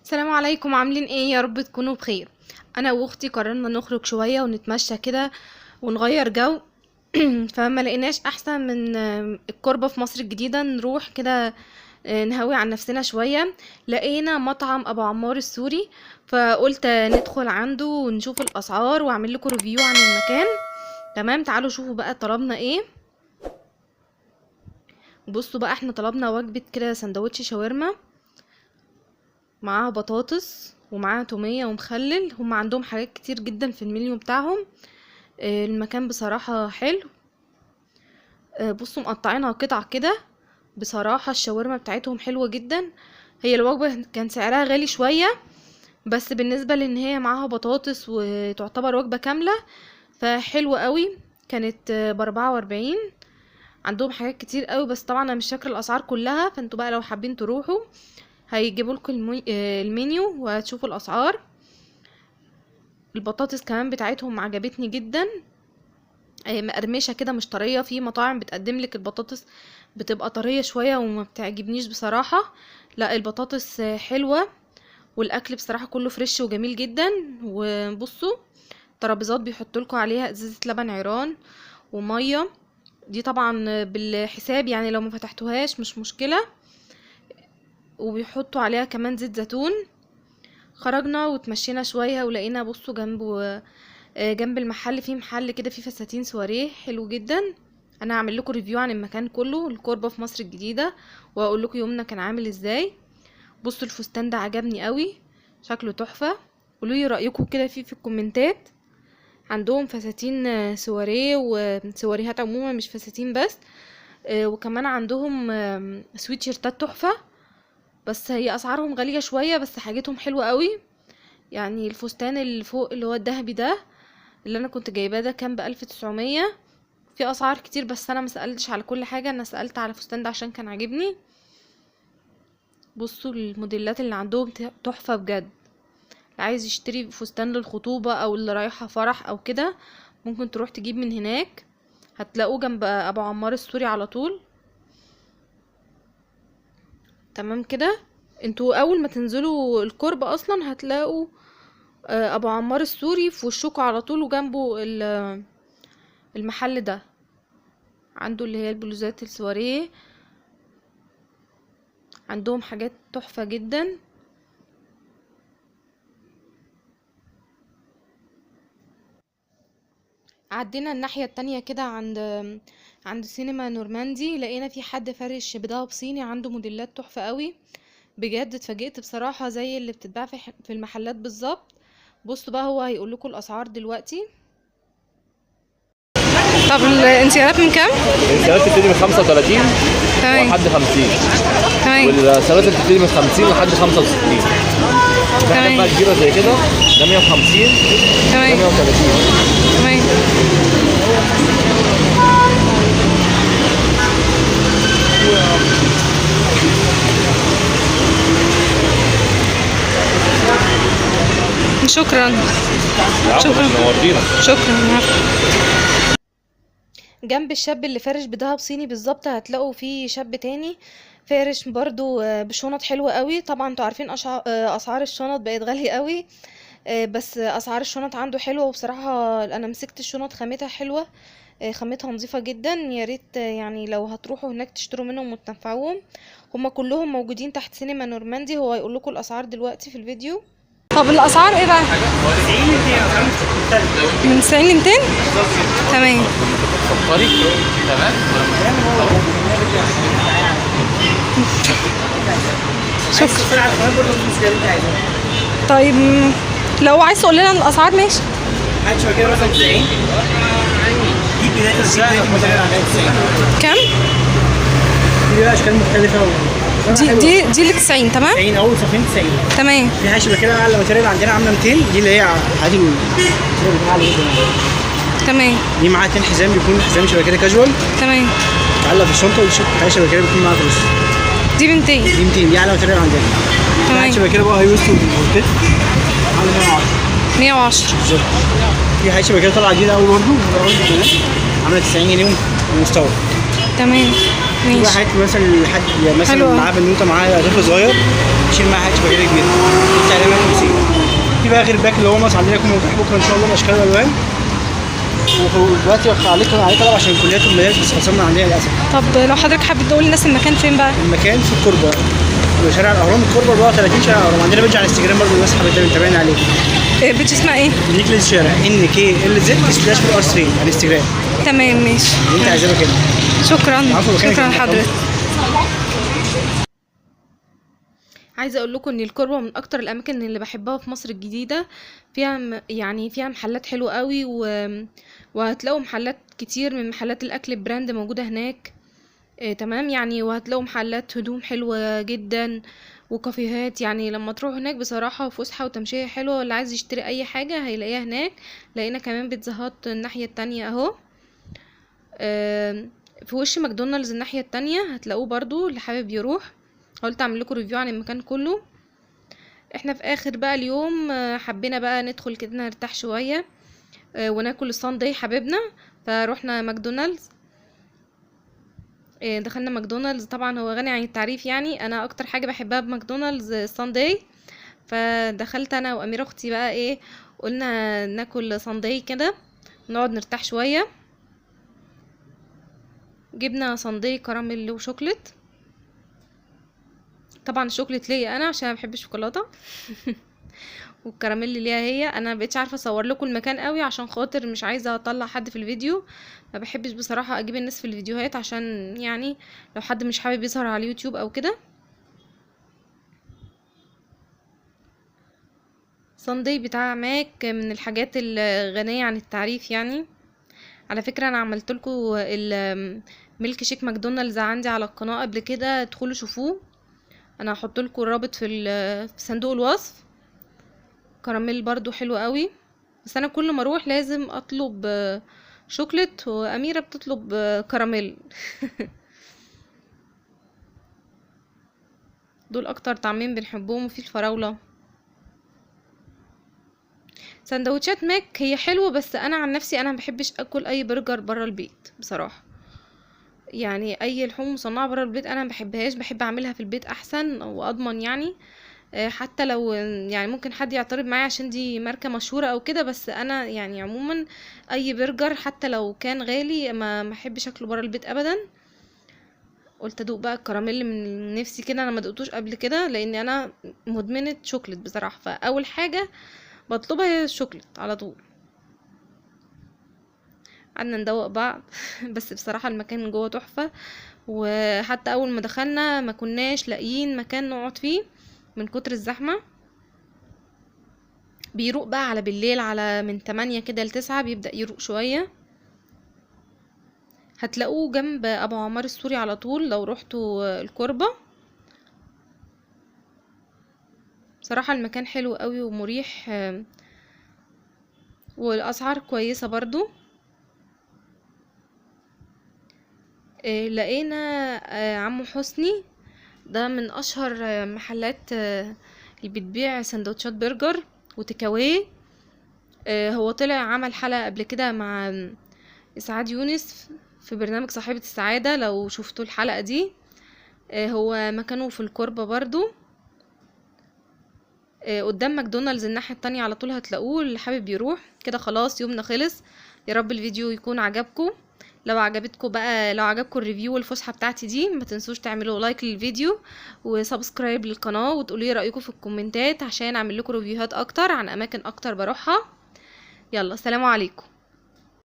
السلام عليكم، عاملين ايه؟ يا رب تكونوا بخير. انا واختي قررنا نخرج شوية ونتمشى كده ونغير جو. فما لقيناش احسن من الكوربه في مصر الجديدة، نروح كده نهوي عن نفسنا شوية. لقينا مطعم ابو عمار السوري، فقلت ندخل عنده ونشوف الاسعار واعمل لكم review عن المكان. تمام، تعالوا شوفوا بقى طلبنا ايه. بصوا بقى، احنا طلبنا وجبة كده سندوتش شاورما معاها بطاطس ومعاها تومية ومخلل. هم عندهم حاجات كتير جدا في المنيو بتاعهم. المكان بصراحة حلو. بصوا مقطعينها قطع كده. بصراحة الشاورما بتاعتهم حلوة جدا. هي الوجبة كان سعرها غالي شوية، بس بالنسبة لان هي معاها بطاطس وتعتبر وجبة كاملة فحلوة قوي. كانت ب44. عندهم حاجات كتير قوي، بس طبعا انا مش فاكرة الاسعار كلها، فانتوا بقى لو حابين تروحوا هيجيبوا لكم المنيو وهتشوفوا الاسعار. البطاطس كمان بتاعتهم عجبتني جدا، مقرمشه كده مش طرية. في مطاعم بتقدم لك البطاطس بتبقى طرية شوية وما بتعجبنيش بصراحة. لا، البطاطس حلوة، والاكل بصراحة كله fresh وجميل جدا. وبصوا ترابيزات بيحطوا لكم عليها ازازة لبن عيران ومية، دي طبعا بالحساب، يعني لو ما فتحتوهاش مش مشكلة. وبيحطوا عليها كمان زيت زيتون. خرجنا وتمشينا شوية ولقينا بصوا جنب المحل في محل كده فيه فساتين سواريه حلو جدا. انا هعمل لكم review عن المكان كله، الكوربه في مصر الجديدة، واقول لكم يومنا كان عامل ازاي. بصوا الفستان ده عجبني قوي، شكله تحفة. قولوا لي رايكم كده فيه في الكومنتات. عندهم فساتين سواريه وسواريهات عموما، مش فساتين بس. وكمان عندهم سويتشيرتات تحفة، بس هي اسعارهم غالية شوية، بس حاجتهم حلوة قوي. يعني الفستان اللي فوق اللي هو الذهبي ده اللي انا كنت جايباه ده كان ب1900. في اسعار كتير بس انا ما سالتش على كل حاجة، انا سالت على الفستان ده عشان كان عاجبني. بصوا الموديلات اللي عندهم تحفة بجد. اللي عايز يشتري فستان للخطوبه او اللي رايحة فرح او كده ممكن تروح تجيب من هناك، هتلاقوه جنب ابو عمار السوري على طول. تمام كده، انتوا اول ما تنزلوا الكوربة اصلا هتلاقوا ابو عمار السوري في وشكوا على طول، وجنبه المحل ده عنده اللي هي البلوزات السواريه. عندهم حاجات تحفة جدا. عدينا الناحية التانية كده عند سينما نورماندي، لقينا في حد فرش بدهب صيني عنده موديلات تحفة قوي بجد. اتفاجئت بصراحة، زي اللي بتتباع في المحلات بالظبط. بصوا بقى هو هيقول لكم الاسعار دلوقتي. طب الانسيالات من كام؟ الانسيالات بتبتدي من 35 لحد 50. تمام. والسلاسل بتبتدي من 50 لحد 65. في حاجات بقى كبيرة زي كده، ده 150. تمام. ده 130. تمام. شكرا. شكرا. شكرا. جنب الشاب اللي فارش بدهب صيني بالظبط هتلاقوا فيه شاب تاني فارش برضو بشنط حلوة قوي. طبعا انتوا عارفين اسعار الشنط بقت غالية قوي، بس اسعار الشنط عنده حلوة. وبصراحة انا مسكت الشنط خامتها حلوة، خامتها نظيفة جدا. يا ريت يعني لو هتروحوا هناك تشتروا منهم وتنفعوهم. هما كلهم موجودين تحت سينما نورماندي. هو هيقول لكم الاسعار دلوقتي في الفيديو. طب الاسعار ايه بقى؟ من 90 ل 200. تمام. شكرا. طيب لو عايز تقول لنا الاسعار ماشي. عايز كده مثلا 90. دي بداية 90. كام؟ دي بقى اشكال مختلفة. دي ال 90. تمام؟ 90 اول صفين 90. تمام. في حاجة شبه كده اعلى material عندنا عامله 200، دي اللي هي عادي اعلى جدا. تمام. دي معاها 2 حزام، بيكون حزام شبه كده كاجوال. تمام. تعلق في الشنطة، وحاجه شبه كده بيكون معاها فلوس. دي ب 200. دي 200، دي اعلى material عندنا. تمام. حاجة شبه كده بقى high waist وكتف عامله 110. 110 بالظبط. في حاجة شبه كده طالعه جديدة قوي برضه، عامله 90 جنيه ومستورد. تمام. في ماشي. حاجات مثلا لحد مثلا معاه بنوته، معاه طفل صغير، يشيل معاه حاجات شبه كده كبيرة. في بقى غير pack اللي هو ناقص عندنا يكون متاح بكره ان شاء الله باشكال والوان. ودلوقتي عليه طلب عشان الكليات والمدارس، بس خلصنا من عندنا للاسف. طب لو حضرتك حابب تقول للناس المكان فين بقى؟ المكان في الكوربه، شارع الاهرام، الكوربه 34 شارع الاهرام. عندنا page على الانستجرام برضه الناس حابة تتابعنا عليه. Page اسمها ايه؟ نيكلز شارع NKLZ/R3 على الانستجرام. تمام ماشي. اللي انت عايزاه كده. شكرا. العفو، مكانك شكرا انت. لحضرتك. عايزه اقول لكم ان الكوربه من اكتر الاماكن اللي بحبها في مصر الجديدة. فيها يعني فيها محلات حلوة قوي، وهتلاقوا محلات كتير من محلات الاكل brand موجودة هناك. تمام يعني، وهتلاقوا محلات هدوم حلوة جدا وكافيهات. يعني لما تروح هناك بصراحة فسحة وتمشيه حلوة، واللي عايز يشتري اي حاجة هيلاقيها هناك. لقينا كمان بيتزا هات الناحية التانية اهو، في وش ماكدونالدز الناحية التانية هتلاقوه برضو اللي حابب يروح. قلت اعمل لكم review عن المكان كله. احنا في اخر بقى اليوم، حبينا بقى ندخل كده نرتاح شوية، وناكل ال sundae حبيبنا، فروحنا ماكدونالدز. دخلنا ماكدونالدز، طبعا هو غني عن التعريف يعني، انا اكتر حاجة بحبها بماكدونالدز ال sundae. فدخلت انا واميره اختي بقى ايه، قلنا ناكل sundae كده نقعد نرتاح شوية. جبنا sundae كراميل وشوكليت، طبعا الشوكليت ليا انا عشان ما بحبش الشوكولاتة والكراميل ليها هي. انا مبقتش عارفه اصور لكم المكان قوي عشان خاطر مش عايزه اطلع حد في الفيديو، ما بحبش بصراحة اجيب الناس في الفيديوهات عشان يعني لو حد مش حابب يظهر على اليوتيوب او كده. sundae بتاع ماك من الحاجات الغنية عن التعريف يعني. على فكرة انا عملت لكم الميلك شيك ماكدونالدز عندي على القناة قبل كده، ادخلوا شوفوه، انا هحط لكم الرابط في صندوق الوصف. كراميل برضو حلو قوي، بس انا كل ما اروح لازم اطلب شوكليت، واميره بتطلب كراميل. دول اكتر طعمين بنحبهم. وفي الفراوله. سندوتشات ماك هي حلوة، بس انا عن نفسي انا ما بحبش اكل اي برجر برا البيت بصراحة، يعني اي لحوم مصنعه برا البيت انا ما بحبهاش، بحب اعملها في البيت احسن واضمن يعني. حتى لو يعني ممكن حد يعترض معايا عشان دي ماركة مشهورة او كده، بس انا يعني عموما اي برجر حتى لو كان غالي ما احبش اكله برا البيت ابدا. قلت ادوق بقى الكراميل من نفسي كده، انا ما دقتوش قبل كده لان انا مدمنه شوكليت بصراحة، فاول حاجة بطلبها هي الشوكليت على طول. قعدنا ندوق بعض بس بصراحة المكان جوه تحفة، وحتى اول ما دخلنا ما كناش لاقيين مكان نقعد فيه من كتر الزحمة. بيروق بقى على بالليل، على من 8 كده ل9 بيبدأ يروق شوية. هتلاقوه جنب ابو عمار السوري على طول لو روحتوا الكوربة. بصراحة المكان حلو قوي ومريح، والاسعار كويسة برضو. لقينا عمو حسني، ده من اشهر محلات اللي بتبيع سندوتشات برجر وتكاوي. هو طلع عمل حلقة قبل كده مع اسعاد يونس في برنامج صاحبة السعادة، لو شفتوا الحلقة دي. هو مكانه في الكوربة برضو، قدام ماكدونالدز الناحية التانية على طول هتلاقوه اللي حابب يروح كده. خلاص يومنا خلص، يا رب الفيديو يكون عجبكم. لو عجبتكم بقى، لو عجبكم ال review والفسحة بتاعتي دي، ما تنسوش تعملوا like للفيديو و subscribe للقناة، وتقولوا لي رأيكم في الكومنتات عشان اعمل لكم ريفيوهات اكتر عن اماكن اكتر بروحها. يلا سلام عليكم.